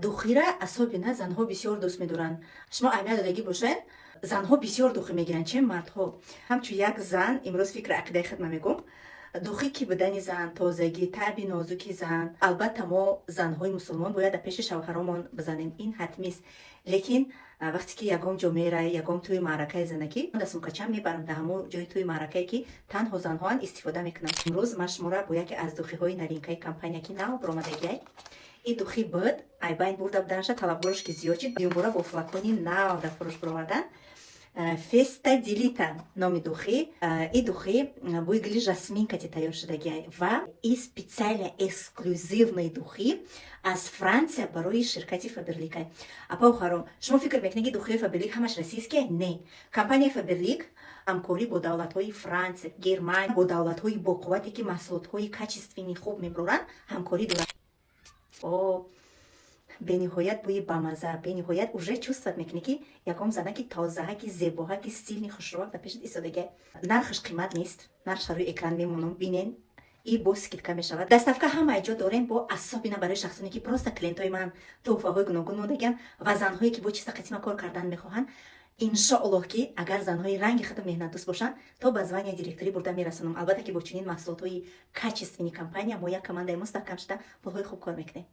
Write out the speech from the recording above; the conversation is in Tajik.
Духира особенно занҳо бисёр дӯст медоранд. Шумо аҳамият додагӣ бошед, занҳо бисёр духӣ мегиранд, чем мардҳо. Ҳамчун як зан имрӯз фикри ақидаи худма мегӯм. Духӣ ки будани зан, тозагӣ, таби нозуки зан. Албатта, мо занҳои мусулмон бояд дар пеши шавҳаромон бизанем, ин ҳатмист. Лекин вақте ки ягон ҷо мерай, ягон тӯи маъракаи занакӣ, дар сумкачам мебарам, дар ҳамон ҷои тӯи маъракае, ки танҳо занҳоанд, истифода мекунам. Имрӯз ман шуморо бо яке аз духиҳои новинкаи компания, ки нав баромадагиай, и духи буд, айбайн бурда буданаша, талабгорш ки зиёд шид, дуюмбора бо флакони нав дар фурӯш баровардан. Феста Делита номи духи. И духи бӯи гули жасмин кати тайёр шудагиай ва и специально эксклюзивные духи аз Франсия барои ширкати Фаберликай. Апа, охаро, шумо фикр мекунед, ки духиҳои Фаберлик ҳамаш российские? Не, компанияи Фаберлик ҳамкорӣ бо давлатҳои Франсия, Германия, бо давлатҳои боқуввате, ки маҳсулотҳои качественный хуб мебароранд, ҳамкорӣ дорад. О, бениҳоят бӯи бамаза, бениҳоят уже чувствовать мекунӣ, ки ягон занаки тозаҳаки, зебоҳаки, стильный, хушрӯак дар пешат истодагия. Нархаш қимат нест, нархша рӯи экран мемонам, бинен. И бо скидка мешавад. Доставка ҳамаи ҷо дорем, бо особенно барои шахсоне, ки просто клиентҳои ман, тӯҳфаҳои гуногун мондагиам ва занҳое, ки бо чиста қисма кор кардан мехоҳанд. Иншоаллоҳ, ки агар занҳои ранги худу меҳнатдӯст бошанд, то ба звания директорӣ бурда мерасонам. Албатта, ки бо чунин маҳсулотҳои качественный компания мо як командаи мустаҳкам шуда, пулҳои хуб кор мекунем.